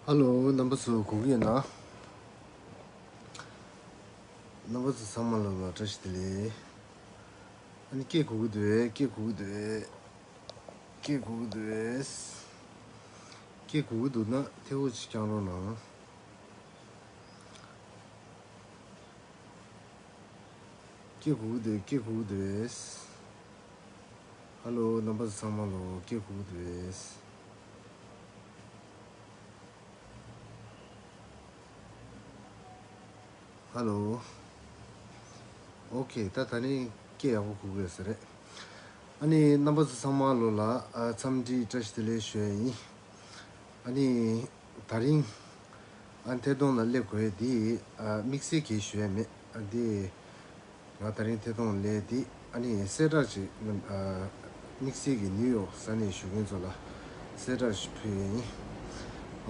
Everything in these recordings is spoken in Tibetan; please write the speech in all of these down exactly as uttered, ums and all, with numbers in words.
ཧ་ལོ། རྣམ་པ་ཚོ་གོ་གི་ཡོད་ན། རྣམ་པ་ཚོ་ཚང་མ་ལ་བཀྲ་ཤིས་བདེ་ལེགས། ཨ་ནི་སྐད་གོ་གི་འདུག་གས། སྐད་གོ་གི་འདུག་གས། སྐད་གོ་གི་འདུག་གས། སྐད་གོ་གི་འདུག་ན་ཐལ་བོ་ཅིག་བརྐྱང་རོགས་གནང་། སྐད་གོ་གི་འདུག་སྐད་གོ་གི་འདུག་ཧ་ལོ། རྣམ་པ་ཚང་མ་ལོ། སྐད་གོ་གི་འདུག་ཧ་ལོ། ཨོ་ཁེ། ད་ད་ནི་སྐད་ཡག་པོ་གོ་གི་ཡོད་ས་རེད། ཨ་ནི་རྣམ་པ་ཚོ་ཚང་མ་ལོ་ལ་ཨ་འཚམས་འདྲི་བཀྲ་ཤིས་བདེ་ལེགས་ཞུ་ཡ་ཡིན། ཨ་ནི་ད་རིང་ཨ་ཐད་གཏོང་ལ་སླེབས་དགོས་ཡས་འདི་ཨ་དམིགས་བསལ་གྱིས་ཞུ་ཡ་མེད། ཨ་འདི་ང་ད་རིང་ཐད་གཏོང་སླེབས་འདི་ཨ་ནི་གསལ་བསྒྲགས་ཅིག་ཨ་དམིགས་བསལ་གྱིས་ནིའུ་ཡོག་ས་གནས་བཞུགས་མཁན་ཚོ་ལ་གསལ་བསྒྲགས་ཤིག་ཕུལ་ཡས་ཡིན།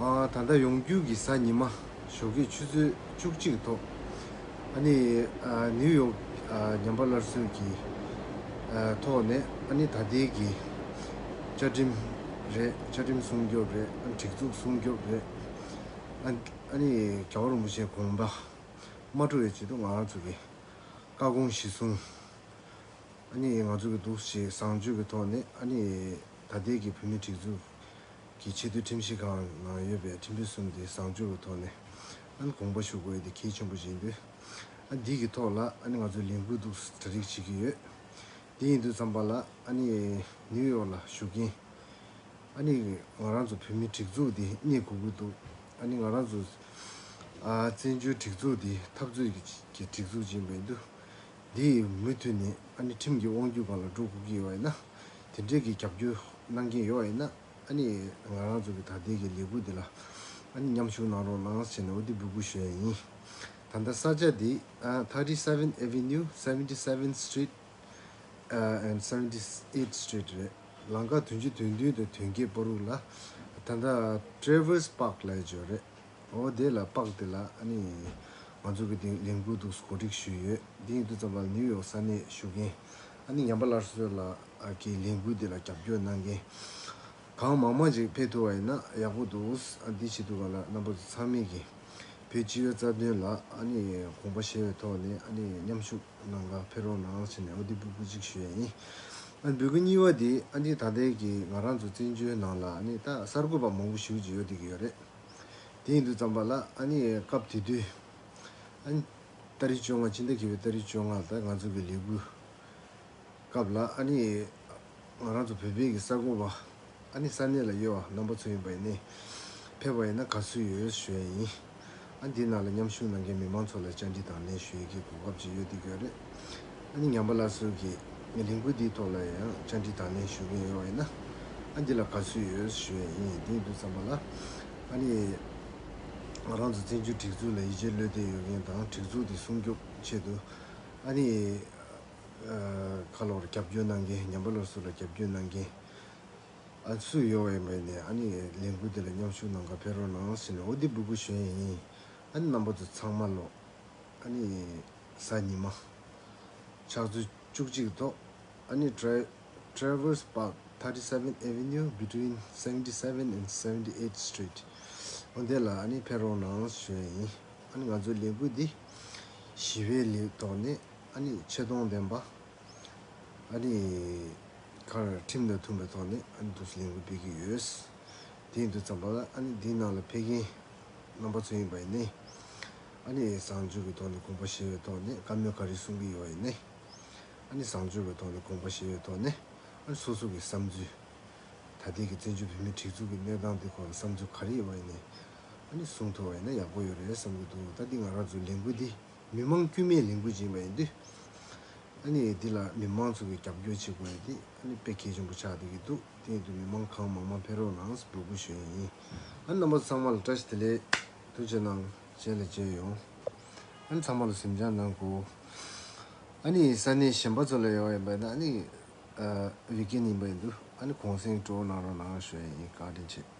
ཨ་ད་ལྟ་ཡོང་རྒྱུ་གི་གཟའ་ཉི་མ་ཞོགས་ཀས་ཆུ་ཚོད་བཅུ་གཅིག་ཐོག་ཨ་ནི་ཨ་ནིའུ་ཡོག་ཨ་ཉམས་པ་སླར་གསོ་གི་ཨ་ཐོག་ནས་ཨ་ནི་ད་ལྟའི་གི་བཅའ་ཁྲིམས་རེད། བཅའ་ཁྲིམས་སྲུང་སྐྱོབ་རེད། ཨ་སྒྲིག་འཛུགས་སྲུང་སྐྱོབ་རེད། ཨ་ཨ་ནི་རྒྱལ་བ་རིན་པོ་ཆེའི་དགོངས་པ་མ་འགྲོ་བའི་ཆེད་དུ་ང་རང་ཚོ་གི་བཀའ་དགོངས་གཞི་བཟུང་། ཨ་ནི་ང་ཚོ་གི་འདུག་ཞེས་བཟང་སྤྱོད་ཀྱི་ཐོག་ནས་ཨ་ནི་ད་ལྟའི་གི་བོད་མིའི་སྒྲིག་འཛུགས་ཀྱི་ཆེས་མཐོའི་ཁྲིམས་ཞིབ་ཁང་ནང་ཡོད་པའི་ཁྲིམས་དཔོན་གསུམ་དེ་བཟང་སྤྱོད་ཀྱི་ཐོག་ནས་ཨ་ནི་དགོངས་པ་ཞུ་དགོས་ཡས་དེ་གལ་ཆེན་པོ་ཞིག་ཡིན་དུས། ཨ་འདི་གི་ཐོག་ལ་ཨ་ནི་ང་ཚོས་ལས་འགུལ་འདུག་གྲ་སྒྲིག་བྱེད་ཀྱི་ཡོད། དེ་ཡིན་དུས་ཙམ་པ་ལ་ཨ་ནི་ནིའུ་ཡོག་ལ་བཞུགས་མཁན་ཨ་ནི་ང་རང་ཚོ་བོད་མིའི་སྒྲིག་འཛུགས་འདི་རྙེད་དགོས་ཀྱི་འདུག་ཨ་ནི་ང་རང་ཚོ་ཨ་བཙན་བྱོལ་སྒྲིག་འཛུགས་འདི་འཐབ་རྩོད་ཀྱི་ཀྱི་སྒྲིག་འཛུགས་ཅིག་ཡིན་པ་ཡིན་དུས། འདི་མུ་མཐུད་ནས་ཨ་ནི་ཁྲིམས་ཀྱི་དབང་སྒྱུར་སྒང་ལ་འགྲོ་དགོས་ཀྱི་ཡོད་པ་ཡིན་ན། དེ་འདྲའི་གི་རྒྱབ་སྐྱོར་གནང་མཁན་ཡོད་པ་ཡིན་ན། ཨ་ནི་ང་རང་ཚོ་གི་ད་ལྟའི་གི་ལས་འགུལ་འདི་ལ་ཨ་ནི་མཉམ་ཞུགས་གནང་རོགས་གནང་ཟེར་ནས་འོ་འདི་འབོད་སྐུལ་ཞུ་ཡ་ཡིན། ད་ལྟ་ས་ཆ་འདི་ཨ་thirty-seven Avenue, seventy-seventh Street, uh, and seventy-eighth Street རེད། ལམ་ཁ་དོན་གཅིག་དོན་བདུན་དང་དོན་བརྒྱད་བར་དུ་ལ་ད་ལྟ་Traverse Park ལབ་ཡ་ཅིག་ཡོད་རེད། འོ་དེ་ལ་པགས་དེ་ལ་ཨ་ནི་ང་ཚོ་གི་དེ་ལས་འགུལ་འདུག་གོ་སྒྲིག་ཞུས་ཡོད། དེ་ཡིན་དུས་ཙམ་པ་ལ་ནིའུ་ཡོག་ས་གནས་བཞུགས་མཁན་ཨ་ནི་ཉམས་པ་སླར་གསོ་ལ་ཨ་གི་ལས་འགུལ་དེ་ལ་རྒྱབ་སྐྱོར་གནང་མཁན་གང་མང་མང་ཅིག་ཕེབས་ཐུབ་པ་ཡིན་ན་ཡག་པོ་འདུག་ཨ་འདི་བྱེད་དུས་ག་ལ་རྣམ་པ་ཚོ་ཚང་མས་གི་བོད་སྤྱི་པའི་རྩ་དོན་ལ་ཨ་ནི་དགོངས་པ་བཞེས་པའི་ཐོག་ནས་ཨ་ནི་མཉམ་ཞུགས་གནང་ག་ཕེབས་རོགས་གནང་ཟེར་ནས་འོ་འདི་འབོད་སྐུལ་ཅིག་ཞུ་ཡ་ཡིན། ཨ་འབོད་སྐུལ་གཉིས་པ་འདི་ཨ་ནི་ད་ལྟའི་གི་ང་རང་ཚོ་བཙན་བྱོལ་ནང་ལ་ཨ་ནི་ད་གསར་འགོད་པ་མང་པོ་ཞེ་པོ་ཅིག་ཡོད་བསྡད་ཀྱི་ཡོད་རེད། དེ་ཡིན་དུས་ཙམ་པ་ལ་ཨ་ནི་སྐབས་དེ་དུས་ཨ་ནི་ཏ་རིག་བཅོ་ལྔ་སྤྱི་ཟླ་བརྒྱད་པའི་ཏ་རིག་བཅོ་ལྔ་ལ་ད་ང་ཚོ་གི་ལས་འགུལ་སྐབས་ལ་ཨ་ནི་ང་རང་ཚོ་བོད་པའི་གི་གསར་འགོད་པ་ཨ་ནི་ས་གནས་ལ་ཡོད་པ་རྣམ་པ་ཚོ་ཡིན་པ་ཡིན་ནའི་ཕེབས་པ་ཡིན་ན་དགའ་བསུ་ཡོད་ཞུ་ཡ་ཡིན། ཨ་འདི་ནང་ལ་མཉམ་ཞུགས་གནང་མཁན་མི་མང་ཚོ་ལ་བཅར་འདྲི་དང་ལེན་ཞུ་ཡས་ཀྱི་གོ་སྐབས་ཅིག་ཡོད་བསྡད་ཀྱི་ཡོད་རེད། ཨ་ནི་ཉམས་པ་སླར་གསོ་གི་ལས་འགུལ་འདིའི་ཐོག་ལ་ཡང་བཅར་འདྲི་དང་ལེན་ཞུ་མཁན་ཡོད་པ་ཡིན་ན། ཨ་འདི་ལ་དགའ་བསུ་ཡོད་ཞུ་ཡས་ཡིན། དེ་ཡིན་དུས་ཙམ་པ་ལ་ཨ་ནི་ང་རང་ཚོ་བཙན་བྱོལ་སྒྲིག་འཛུགས་ལ་ཡིད་ཆེས་བློ་གཏད་ཡོད་མཁན་དང་སྒྲིག་འཛུགས་འདི་སྲུང་སྐྱོབ་ཆེད་དུ་ཨ་ནི་ཁ་ལོར་རྒྱབ་སྐྱོར་གནང་མཁན་ཉམས་པ་སླར་གསོ་ལ་རྒྱབ་སྐྱོར་གནང་མཁན། ཨ་སུ་ཡོད་པ་ཡིན་པ་ཡིན་ནའི་ཨ་ནི་ལས་འགུལ་འདི་ལ་མཉམ་ཞུགས་གནང་ག་ཕེབས་རོགས་གནང་ཟེར་ནས་འོ་འདི་འབོད་སྐུལ་ཞུ་ཡས་ཡིན། ཨ་ནི་རྣམ་པ་ཚོ་ཚང་མ་ལོ། ཨ་ནི་གཟའ་ཉི་མ་ཕྱག་ཚོད་བཅུ་གཅིག་ཐོག་ཨ་ནི་Tra- Traverse Park, thirty-seventh Avenue, between seventy-seven and seventy-eighth Street འོ་འདི་ལ་ཨ་ནི་ཕེབས་རོགས་གནང་ཞུ་ཡས་ཡིན། ཨ་ནི་ང་ཚོའི་ལས་འགུལ་འདི་ཞི་བའི་ལས་ཐོག་ནས་ཨ་ནི་ཆེ་མཐོང་ལྡན་པ། ཨ་ནི་ཁར་ཁྲིམས་དང་མཐུན་པའི་ཐོག་ནས་ཨ་ནི་འདུག་སེ་ལས་འགུལ་སྤེལ་གྱི་ཡོད། དེ་ཡིན་དུས་ཙམ་པ་ལ་ཨ་ནི་འདིའི་ནང་ལ་ཕེབས་མཁན་རྣམ་པ་ཚོ་ཡིན་པ་ཡིན་ནའི། ཨ་ནི་བཟང་སྤྱོད་ཀྱི་ཐོག་ནས་དགོངས་པ་བཞེས་པའི་ཐོག་ནས་བཀའ་མོལ་ག་རེ་གསུང་གི་ཡོད་པ་ཡིན་ནའི། ཨ་ནི་བཟང་སྤྱོད་ཀྱི་ཐོག་ནས་དགོངས་པ་བཞེས་པའི་ཐོག་ནས་ཨ་ནི་སོ་སོ་གི་བསམ་ཚུལ། ད་ལྟའི་གི་བཙན་བྱོལ་བོད་མིའི་སྒྲིག་འཛུགས་ཀྱི་གནས་སྟངས་དེ་སྐོར་ལ་བསམ་ཚུལ་ག་རེ་ཡོད་པ་ཡིན་ནའི་ཨ་ནི་གསུང་ཐུབ་པ་ཡིན་ན་ཡག་པོ་ཡོད་རེད་བསམ་གྱི་འདུག་ད་འདི་ང་རང་ཚོའི་ལས་འགུལ་འདི་མི་མང་དཀྱུས་མའི་ལས་འགུལ་ཅིག་ཡིན་པ་ཡིན་དུས། ཨ་ནི་འདི་ལ་མི་མང་ཚོ་གི་རྒྱབ་སྐྱོར་བྱེད་དགོས་ཡ་འདི་ཨ་ནི་དཔེ་གལ་ཆེན་པོ་ཆགས་བསྡད་ཀྱི་འདུག་དེ་ཡིན་དུས་མི་མང་གང་མང་མང་ཕེབས་རོགས་གནང་ཟེར་འབོད་སྐུལ་ཞུ་ཡ་ཡིན། ཨ་ནི་རྣམ་པ་ཚང་མ་ལ་བཀྲ་ཤིས་བདེ་ལེགས། ཐུགས་རྗེ་གནང་། རྗེས་ལ་མཇལ་ཡོང་། ཨ་ནི་ཚང་མ་ལ་གཟིམ་འཇག་གནང་དགོས། ཨ་ནི་ས་གནས་གཞན་པ་ཚོ་ལ་ཡོང་བ་ཡིན་པ་ན་ཨ་ནི་ཨ་ཝིག་ཨེན་ཡིན་པ་ཡིན་དུས་ཨ་ནི་གུང་སེང་སྤྲོ་བོ་གནང་རོགས་གནང་ཞུ་ཡ་ཡིན། བཀའ་དྲིན་ཆེ།